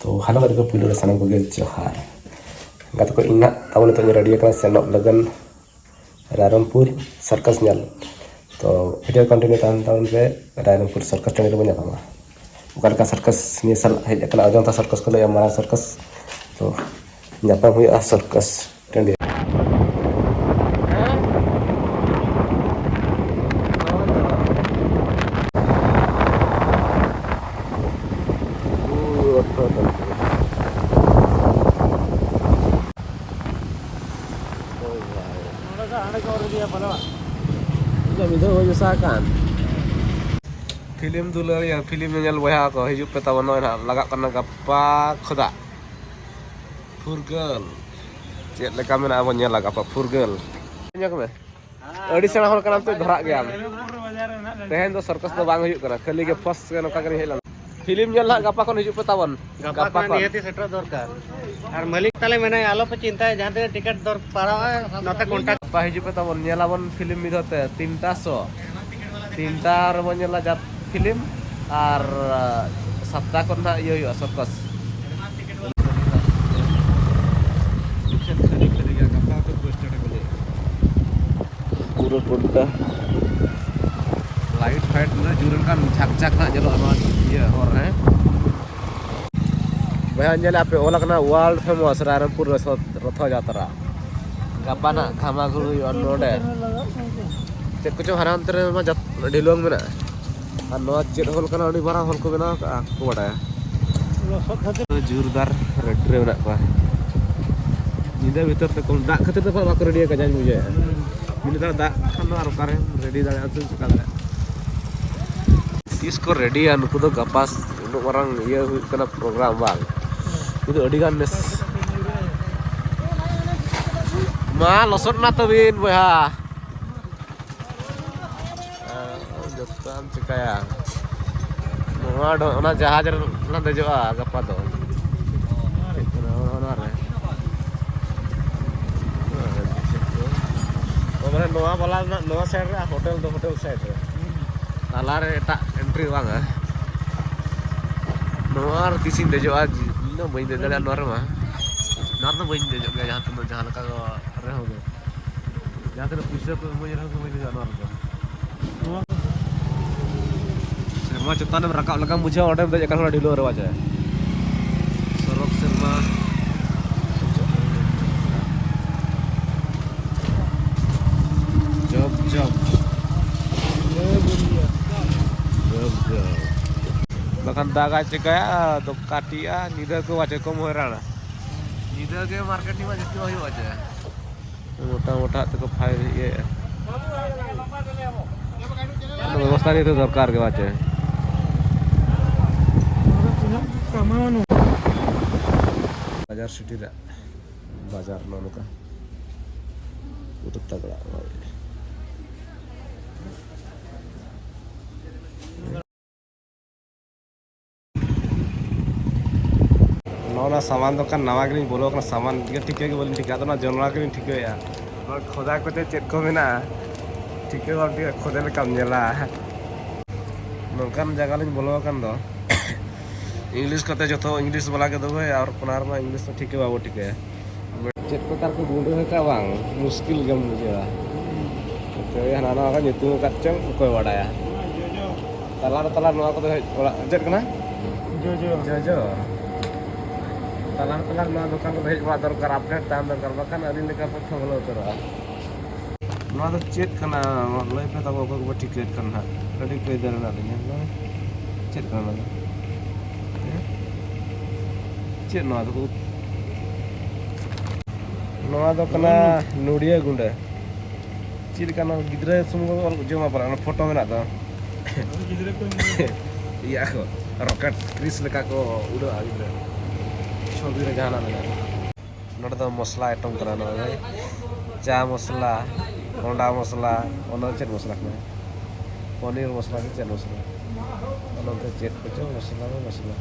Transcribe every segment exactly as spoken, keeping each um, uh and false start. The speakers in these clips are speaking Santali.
ᱛᱚ ᱦᱮᱞᱳ ᱜᱟᱛᱮ ᱠᱚ, ᱯᱩᱭᱞᱩ ᱨᱮ ᱥᱟᱱᱟᱢ ᱠᱚᱜᱮ ᱡᱚᱦᱟᱨ᱾ ᱜᱟᱛᱮ ᱠᱚ, ᱤᱧ ᱱᱟᱜ ᱛᱟᱵᱚᱱ ᱱᱤᱛᱚᱜ ᱤᱧ ᱨᱮᱰᱤ ᱟᱠᱟᱱᱟ ᱥᱮᱱᱚᱜ ᱞᱟᱹᱜᱤᱫ ᱨᱟᱭᱨᱚᱝᱯᱩᱨ ᱥᱟᱨᱠᱟᱥ ᱧᱮᱞ᱾ ᱛᱚ ᱵᱷᱤᱰᱤᱭᱳ ᱠᱚᱱᱴᱤᱱᱤᱭᱩ ᱛᱟᱦᱮᱱ ᱛᱟᱵᱚᱱ ᱯᱮ, ᱨᱟᱭᱨᱚᱝᱯᱩᱨ ᱥᱟᱨᱠᱟᱥ ᱴᱟᱺᱰᱤ ᱨᱮᱵᱚᱱ ᱧᱟᱯᱟᱢᱟ᱾ ᱚᱠᱟ ᱞᱮᱠᱟ ᱥᱟᱨᱠᱟᱥ ᱧᱮᱞ ᱥᱟᱞᱟᱜ ᱦᱮᱡ ᱟᱠᱟᱱᱟ ᱚᱡᱚᱱᱛᱟ ᱥᱟᱨᱠᱟᱥ ᱠᱚ ᱞᱟᱹᱭᱟ ᱢᱟᱨᱟᱝ ᱥᱟᱨᱠᱟᱥ, ᱛᱚ ᱧᱟᱯᱟᱢ ᱦᱩᱭᱩᱜᱼᱟ ᱥᱟᱨᱠᱟᱥ ᱴᱟᱺᱰᱤ᱾ ᱱᱚᱰᱮ ᱫᱚ ᱦᱟᱸᱰᱮ ᱠᱚ ᱚᱨ ᱤᱫᱤᱭᱟ ᱯᱟᱞᱮ ᱵᱟᱝ? ᱤᱧ ᱫᱚ ᱢᱤᱫ ᱫᱷᱟᱣ ᱵᱟᱹᱧ ᱢᱮᱥᱟ ᱟᱠᱟᱱ᱾ ᱯᱷᱤᱞᱢ ᱫᱩᱞᱟᱹᱲᱤᱭᱟᱹ, ᱯᱷᱤᱞᱢ ᱧᱮᱧᱮᱞ ᱵᱚᱭᱦᱟ ᱠᱚ, ᱦᱤᱡᱩᱜ ᱯᱮ ᱛᱟᱵᱚᱱ᱾ ᱱᱚᱜᱼᱚᱭ ᱱᱟᱦᱟᱜ ᱞᱟᱜᱟᱜ ᱠᱟᱱᱟ ᱜᱟᱯᱟ ᱠᱷᱚᱫᱟ ᱯᱷᱩᱨᱜᱟᱹᱞ᱾ ᱪᱮᱫ ᱞᱮᱠᱟ ᱢᱮᱱᱟᱜᱼᱟ ᱵᱚᱱ ᱧᱮᱞᱟ ᱜᱟᱯᱟ ᱯᱷᱩᱨᱜᱟᱹᱞ᱾ ᱧᱮᱞ ᱢᱮ, ᱟᱹᱰᱤ ᱥᱮᱬᱟ ᱦᱚᱲ ᱠᱟᱱᱟᱢ ᱛᱚ, ᱫᱷᱚᱨᱟᱜ ᱜᱮᱭᱟᱢ᱾ ᱛᱮᱦᱮᱧ ᱫᱚ ᱥᱟᱨᱠᱟᱥ ᱫᱚ ᱵᱟᱝ ᱦᱩᱭᱩᱜ ᱠᱟᱱᱟ, ᱠᱷᱟᱹᱞᱤ ᱜᱮ ᱯᱷᱟᱥᱴ ᱜᱮ ᱱᱚᱝᱠᱟ ᱜᱮ ᱦᱮᱡ ᱞᱮᱱᱟ᱾ ᱯᱷᱤᱞᱢ ᱧᱮᱞ ᱱᱟᱦᱟᱜ ᱜᱟᱯᱟ ᱠᱷᱚᱱ ᱦᱤᱡᱩᱜ ᱯᱮ ᱛᱟᱵᱚᱱ᱾ ᱜᱟᱯᱟ ᱜᱟᱯᱟ ᱠᱷᱚᱱ ᱠᱷᱚᱱ᱾ ᱱᱤᱦᱟᱹᱛᱤ ᱥᱮᱴᱮᱨᱚᱜ ᱫᱚᱨᱠᱟᱨ᱾ ᱟᱨ ᱢᱟᱹᱞᱤᱠ ᱛᱟᱞᱮ ᱢᱮᱱᱟᱭᱟ, ᱟᱞᱚ ᱯᱮ ᱪᱤᱱᱛᱟᱹᱭᱟ, ᱡᱟᱦᱟᱸ ᱛᱤᱱᱟᱹᱜ ᱴᱤᱠᱤᱴ ᱫᱚᱨ ᱯᱟᱲᱟᱜᱼᱟ, ᱱᱚᱛᱮ ᱠᱚᱱᱴᱟᱠᱴ᱾ ᱜᱟᱯᱟ ᱦᱤᱡᱩᱜ ᱯᱮ ᱛᱟᱵᱚᱱ, ᱧᱮᱞᱟᱵᱚᱱ ᱯᱷᱤᱞᱢ ᱢᱤᱫ ᱫᱷᱟᱣ ᱛᱮ ᱛᱤᱱᱴᱟ ᱥᱚ, ᱛᱤᱱᱴᱟ ᱨᱮᱵᱚᱱ ᱧᱮᱞᱟ ᱡᱟ ᱯᱷᱤᱞᱢ, ᱟᱨ ᱥᱟᱛᱴᱟ ᱠᱷᱚᱱ ᱱᱟᱦᱟᱜ ᱤᱭᱟᱹ ᱦᱩᱭᱩᱜᱼᱟ, ᱥᱟᱨᱠᱟᱥ᱾ ᱠᱷᱟᱹᱞᱤ ᱠᱷᱟᱹᱞᱤ ᱜᱮᱭᱟ, ᱜᱟᱯᱟ ᱠᱷᱚᱱ ᱠᱚ ᱥᱴᱟᱨᱴ ᱟᱠᱚ ᱡᱮ᱾ ᱯᱩᱨᱟᱹ ᱜᱚᱰᱰᱟ᱾ ᱞᱟᱭᱤᱴ ᱯᱷᱟᱭᱤᱴ ᱱᱩᱱᱟᱹᱜ ᱡᱳᱨ ᱮᱱᱠᱷᱟᱱ ᱡᱷᱟᱠ ᱡᱷᱟᱠ ᱦᱟᱸᱜ ᱧᱮᱞᱚᱜᱼᱟ ᱱᱚᱣᱟ ᱤᱭᱟᱹ ᱦᱚᱨ ᱨᱮ᱾ ᱵᱚᱭᱦᱟ ᱧᱮᱞᱮᱫ ᱯᱮ, ᱚᱞ ᱟᱠᱟᱱᱟ ᱣᱟᱨᱞᱰ ᱯᱷᱮᱢᱟᱥ ᱨᱟᱭᱨᱚᱝᱯᱩᱨ ᱨᱮ ᱥᱚᱛ-, ᱨᱚᱛᱷᱚ ᱡᱟᱛᱨᱟ᱾ ᱜᱟᱯᱟ ᱱᱟᱜ ᱫᱷᱟᱢᱟᱠ ᱦᱩᱭᱩᱜᱼᱟ ᱱᱚᱰᱮ᱾ ᱪᱮᱫ ᱠᱚᱪᱚᱝ ᱦᱟᱱᱟ ᱦᱟᱱᱛᱮ ᱨᱮ ᱢᱟ ᱡᱟᱛ-, ᱰᱷᱤᱞᱣᱟᱹᱝ ᱢᱮᱱᱟᱜᱼᱟ᱾ ᱟᱨ ᱱᱚᱣᱟ ᱪᱮᱫ ᱦᱚᱞ ᱠᱟᱱᱟ, ᱟᱹᱰᱤ ᱢᱟᱨᱟᱝ ᱦᱚᱞ ᱠᱚ ᱵᱮᱱᱟᱣ ᱠᱟᱜᱼᱟ, ᱠᱚ ᱵᱟᱰᱟᱭᱟ᱾ ᱞᱚᱥᱚᱫ ᱠᱷᱟᱹᱛᱤᱨ᱾ ᱡᱳᱨᱫᱟᱨ ᱨᱮᱰᱤ ᱨᱮ ᱢᱮᱱᱟᱜ ᱠᱚᱣᱟ᱾ ᱧᱤᱫᱟᱹ ᱵᱷᱤᱛᱟᱹᱨ ᱛᱮ ᱠᱚᱢ ᱫᱟᱜ ᱠᱷᱟᱹᱛᱤᱨ ᱛᱮ ᱯᱟᱞᱮ ᱵᱟᱠᱚ ᱨᱮᱰᱤ ᱟᱠᱟᱫ, ᱡᱟᱧ ᱵᱩᱡᱷᱟᱹᱣᱮᱫᱼᱟ᱾ ᱢᱤᱫ ᱫᱷᱟᱣ ᱫᱟᱜ ᱠᱷᱟᱱ ᱫᱚ ᱟᱨ ᱚᱠᱟᱨᱮᱢ ᱨᱮᱰᱤ ᱫᱟᱲᱮᱭᱟᱜᱼᱟ, ᱪᱮᱫ ᱮᱢ ᱪᱤᱠᱟ ᱫᱟᱲᱮᱭᱟᱜᱼᱟ? ᱛᱤᱥ ᱠᱚ ᱨᱮᱰᱤᱭᱟ ᱱᱩᱠᱩ ᱫᱚ? ᱜᱟᱯᱟ ᱩᱱᱟᱹᱜ ᱢᱟᱨᱟᱝ ᱤᱭᱟᱹ ᱦᱩᱭᱩᱜ ᱠᱟᱱᱟ, ᱯᱨᱳᱜᱨᱟᱢ ᱵᱟᱝ? ᱱᱩᱠᱩ ᱫᱚ ᱟᱹᱰᱤ ᱜᱟᱱ ᱱᱮᱥ-, ᱢᱟ ᱞᱚᱥᱚᱫ ᱮᱱᱟ ᱛᱟᱹᱵᱤᱱ ᱵᱚᱭᱦᱟ᱾ ᱦᱮᱸ, ᱡᱚᱛᱚᱢ ᱪᱤᱠᱟᱹᱭᱟ? ᱱᱚᱣᱟ ᱰᱚ-, ᱚᱱᱟ ᱡᱟᱦᱟᱡᱽ ᱨᱮ ᱞᱟᱝ ᱫᱮᱡᱚᱜᱼᱟ ᱜᱟᱯᱟ ᱫᱚ᱾ ᱚᱱᱟ ᱨᱮ᱾ ᱚ, ᱢᱟᱱᱮ ᱱᱚᱣᱟ ᱵᱟᱞᱟ ᱨᱮᱱᱟᱜ ᱱᱚᱣᱟ ᱥᱟᱭᱤᱰ ᱨᱮ, ᱟᱨ ᱦᱳᱴᱮᱞ ᱫᱚ ᱦᱳᱴᱮᱞ ᱥᱟᱭᱤᱰ ᱨᱮ᱾ ᱛᱟᱞᱟᱨᱮ ᱮᱴᱟᱜ ᱮᱱᱴᱨᱤ ᱵᱟᱝᱟ᱾ ᱱᱚᱣᱟ ᱨᱮ ᱛᱤᱥᱤᱧ ᱫᱮᱡᱚᱜᱼᱟ? ᱤᱧ ᱫᱚ ᱵᱟᱹᱧ ᱫᱮᱡ ᱫᱟᱲᱮᱭᱟᱜᱼᱟ ᱱᱚᱣᱟ ᱨᱮᱢᱟ᱾ ᱱᱚᱣᱟ ᱨᱮᱫᱚ ᱵᱟᱹᱧ ᱫᱮᱡᱚᱜ ᱜᱮᱭᱟ ᱡᱟᱦᱟᱸ ᱛᱤᱱᱟᱹᱜ ᱡᱟᱦᱟᱸ ᱞᱮᱠᱟ ᱨᱮᱦᱚᱸ ᱜᱮ᱾ ᱡᱟᱦᱟᱸ ᱛᱤᱱᱟᱹᱜ ᱯᱩᱭᱥᱟᱹ ᱠᱚ ᱤᱢᱟᱹᱧ ᱨᱮᱦᱚᱸ ᱜᱮ ᱵᱟᱹᱧ ᱫᱮᱡᱚᱜᱼᱟ ᱱᱚᱣᱟ ᱨᱮᱫᱚ᱾ ᱥᱮᱨᱢᱟ ᱪᱮᱛᱟᱱᱮᱢ ᱨᱟᱠᱟᱵ ᱞᱮᱠᱟᱢ ᱵᱩᱡᱷᱟᱹᱣᱟ, ᱚᱸᱰᱮᱢ ᱫᱮᱡ ᱟᱠᱟᱱ ᱠᱷᱟᱱ ᱰᱷᱤᱞᱣᱟᱹ ᱨᱮ ᱵᱟᱡᱟᱭ᱾ ᱥᱚᱨᱚᱜ ᱥᱮᱨᱢᱟ᱾ ᱡᱚᱵ ᱡᱚᱵ᱾ ᱡᱚᱵ ᱡᱚᱵ᱾ ᱵᱟᱠᱷᱟᱱ ᱫᱟᱜᱟᱭ ᱪᱤᱠᱟᱹᱭᱟ, ᱟᱫᱚ ᱠᱟᱹᱴᱤᱡᱼᱟ, ᱧᱤᱫᱟᱹ ᱠᱚ ᱵᱟᱪᱮ ᱠᱚᱢ ᱦᱚᱭᱨᱟᱱᱟ᱾ ᱧᱤᱫᱟᱹ ᱜᱮ ᱢᱟᱨᱠᱮᱴᱤᱝ ᱢᱟ ᱡᱟᱹᱥᱛᱤ ᱢᱟ ᱦᱩᱭᱩᱜᱼᱟ ᱪᱮ᱾ ᱢᱚᱴᱟ ᱢᱚᱴᱟ ᱛᱮᱠᱚ ᱯᱷᱟᱭ ᱤᱭᱟᱹᱭᱟ᱾ ᱵᱮᱵᱚᱥᱛᱷᱟ ᱱᱤᱭᱟᱹ ᱫᱚ ᱫᱚᱨᱠᱟᱨ ᱜᱮ ᱵᱟᱪᱮ᱾ ᱵᱟᱡᱟᱨ ᱥᱤᱴᱤ ᱨᱮ ᱵᱟᱡᱟᱨ ᱱᱚᱜᱼᱚ ᱱᱚᱝᱠᱟ᱾ ᱩᱛᱩᱯ ᱛᱟᱜᱲᱟ᱾ ᱱᱚᱜᱼᱚ ᱱᱚᱣᱟ ᱥᱟᱢᱟᱱ ᱫᱚᱠᱟᱱ ᱱᱟᱣᱟ ᱜᱮᱞᱤᱧ ᱵᱚᱞᱚ ᱠᱟᱱᱟ, ᱥᱟᱢᱟᱱ ᱜᱮ ᱴᱷᱤᱠᱟᱹ ᱜᱮ ᱵᱟᱹᱞᱤᱧ ᱴᱷᱤᱠᱟᱹ, ᱟᱫᱚ ᱱᱚᱣᱟ ᱡᱚᱱᱰᱨᱟ ᱜᱮᱞᱤᱧ ᱴᱷᱤᱠᱟᱹᱭᱟ᱾ ᱱᱚᱣᱟ ᱠᱷᱚᱫᱟ ᱠᱚᱛᱮ ᱪᱮᱫ ᱠᱚ ᱢᱮᱱᱟᱜᱼᱟ, ᱴᱷᱤᱠᱟᱹ ᱵᱟᱢ ᱴᱷᱤᱠᱟᱹ, ᱠᱷᱚᱫᱮ ᱞᱮᱠᱟᱢ ᱧᱮᱞᱟ᱾ ᱱᱚᱝᱠᱟᱱ ᱡᱟᱭᱜᱟ ᱞᱤᱧ ᱵᱚᱞᱚ ᱟᱠᱟᱱ ᱫᱚ, ᱤᱝᱞᱤᱥ ᱠᱚᱛᱮ ᱡᱚᱛᱚ ᱤᱝᱞᱤᱥ ᱵᱟᱞᱟ ᱜᱮ ᱫᱚᱦᱚᱭ, ᱟᱨ ᱚᱱᱟ ᱨᱮᱢᱟ ᱤᱝᱞᱤᱥ ᱫᱚ ᱴᱷᱤᱠᱟᱹ ᱵᱟᱵᱚ ᱴᱷᱤᱠᱟᱹᱭᱟ᱾ ᱪᱮᱫ ᱠᱚ ᱛᱟᱨ ᱠᱚ ᱜᱩᱸᱰᱟᱹ ᱟᱠᱟᱫ ᱵᱟᱝ, ᱢᱩᱥᱠᱤᱞ ᱜᱮᱢ ᱵᱩᱡᱷᱟᱹᱣᱟ᱾ ᱚᱠᱚᱭ ᱦᱟᱱᱟ ᱱᱟᱣᱟ ᱠᱚ ᱧᱩᱛᱩᱢ ᱟᱠᱟᱫ ᱪᱚᱝ, ᱚᱠᱚᱭ ᱵᱟᱰᱟᱭᱟ᱾ ᱛᱟᱞᱟ ᱨᱮ ᱛᱟᱞᱟ ᱨᱮ ᱱᱚᱣᱟ ᱠᱚᱫᱚ ᱦᱮᱡ ᱚᱲᱟᱜ ᱪᱮᱫ ᱠᱟᱱᱟ? ᱡᱚᱡᱚ᱾ ᱡᱚᱡᱚ᱾ ᱛᱟᱞᱟ ᱨᱮ ᱛᱟᱞᱟ ᱨᱮ ᱱᱚᱣᱟ ᱫᱚᱠᱟᱱ ᱠᱚᱫᱚ ᱦᱮᱡ ᱵᱟᱲᱟ ᱫᱚᱨᱠᱟᱨ, ᱟᱯᱰᱮᱴ ᱛᱟᱦᱮᱱ ᱫᱚᱨᱠᱟᱨ, ᱵᱟᱠᱷᱟᱱ ᱟᱹᱞᱤᱧ ᱞᱮᱠᱟ ᱯᱚᱠᱠᱷᱚ ᱵᱚᱞᱚ ᱩᱛᱟᱹᱨᱚᱜᱼᱟ᱾ ᱱᱚᱣᱟ ᱫᱚ ᱪᱮᱫ ᱠᱟᱱᱟ? ᱞᱟᱹᱭ ᱯᱮ ᱛᱟᱵᱚ, ᱚᱠᱚᱭ ᱠᱚᱠᱚ ᱴᱷᱤᱠᱟᱹᱭᱮᱫ ᱠᱟᱱ ᱦᱟᱸᱜ᱾ ᱟᱹᱰᱤ ᱠᱟᱹᱭᱫᱟᱹ ᱨᱮ ᱢᱮᱱᱟᱜ ᱞᱤᱧᱟ᱾ ᱱᱚᱣᱟ ᱪᱮᱫ ᱠᱟᱱᱟ ᱱᱚᱣᱟ ᱫᱚ? ᱦᱮᱸ? ᱪᱮᱫ ᱱᱚᱣᱟ ᱫᱚ? ᱱᱚᱣᱟ ᱫᱚ ᱠᱟᱱᱟ ᱱᱚᱰᱤᱭᱟᱹ ᱜᱩᱸᱰᱟᱹ᱾ ᱪᱮᱫ ᱞᱮᱠᱟ ᱱᱚᱣᱟ ᱜᱤᱫᱽᱨᱟᱹ ᱥᱩᱢᱩᱝ ᱠᱚ ᱚᱞ ᱡᱚᱢᱟ ᱯᱟᱨᱟ, ᱚᱱᱟ ᱯᱷᱳᱴᱳ ᱢᱮᱱᱟᱜ ᱫᱚ᱾ ᱜᱤᱫᱽᱨᱟᱹ ᱠᱚ ᱤᱭᱟᱹ ᱠᱚ, ᱨᱚᱠᱮᱴ ᱠᱨᱤᱥ ᱞᱮᱠᱟ ᱠᱚ ᱩᱰᱟᱹᱜᱼᱟ ᱜᱤᱫᱽᱨᱟᱹ᱾ ᱪᱷᱚᱵᱤ ᱨᱮ ᱡᱟᱦᱟᱱᱟᱜ ᱢᱮᱱᱟᱜᱼᱟ᱾ ᱱᱚᱰᱮ ᱫᱚ ᱢᱚᱥᱞᱟ ᱟᱭᱴᱮᱢ ᱠᱟᱱᱟ ᱱᱚᱣᱟ ᱫᱚ᱾ ᱪᱟ ᱢᱚᱥᱞᱟ, ᱦᱚᱸᱰᱟ ᱢᱚᱥᱞᱟ, ᱚᱱᱟ ᱪᱮᱫ ᱢᱚᱥᱞᱟ ᱠᱟᱱᱟ? ᱯᱚᱱᱤᱨ ᱢᱚᱥᱞᱟ ᱥᱮ ᱪᱮᱫ ᱢᱚᱥᱞᱟ? ᱚᱱᱟ ᱫᱚ ᱪᱮᱫ ᱠᱚᱪᱚ ᱢᱚᱥᱞᱟ ᱢᱟ ᱢᱚᱥᱞᱟ᱾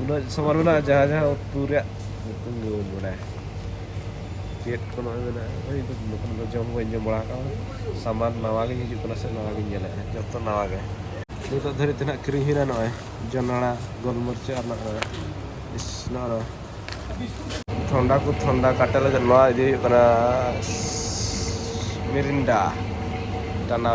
ᱩᱱᱟᱹᱜ ᱥᱟᱢᱟᱱ ᱢᱮᱱᱟᱜᱼᱟ, ᱡᱟᱦᱟᱸ ᱡᱟᱦᱟᱸ ᱩᱛᱩ ᱨᱮᱭᱟᱜ ᱧᱩᱛᱩᱢ ᱜᱮ ᱵᱟᱹᱧ ᱵᱟᱲᱟᱭᱟ᱾ ᱪᱮᱫ ᱠᱚ ᱱᱚᱜᱼᱚᱭ ᱢᱮᱱᱟᱜᱼᱟ, ᱦᱳᱭ, ᱱᱚᱝᱠᱟᱱ ᱫᱚ ᱡᱚᱢ ᱵᱟᱹᱧ ᱡᱚᱢ ᱵᱟᱲᱟ ᱟᱠᱟᱫᱟ᱾ ᱥᱟᱢᱟᱱ ᱱᱟᱣᱟ ᱜᱮ ᱦᱤᱡᱩᱜ ᱠᱟᱱᱟ ᱥᱮ ᱱᱟᱣᱟ ᱜᱤᱧ ᱧᱮᱞᱮᱫᱼᱟ, ᱡᱚᱛᱚ ᱱᱟᱣᱟ ᱜᱮ᱾ ᱱᱤᱛᱚᱜ ᱫᱷᱟᱹᱨᱤᱡ ᱛᱮ ᱱᱟᱜ ᱠᱤᱨᱤᱧ ᱦᱩᱭᱱᱟ ᱱᱚᱜᱼᱚᱭ ᱡᱚᱱᱚᱲᱟ, ᱜᱳᱞᱢᱚᱨᱤᱪ ᱟᱨ ᱱᱚᱜᱼᱚᱭ ᱤᱥ, ᱱᱚᱜᱼᱚ ᱱᱚᱣᱟ ᱴᱷᱚᱱᱰᱟ ᱠᱚ, ᱴᱷᱚᱱᱰᱟ ᱠᱟᱴᱟ ᱞᱟᱹᱜᱤᱫ ᱱᱚᱣᱟ ᱤᱫᱤ ᱦᱩᱭᱩᱜ ᱠᱟᱱᱟ ᱢᱤᱨᱤᱱᱰᱟ ᱴᱟᱱᱟ᱾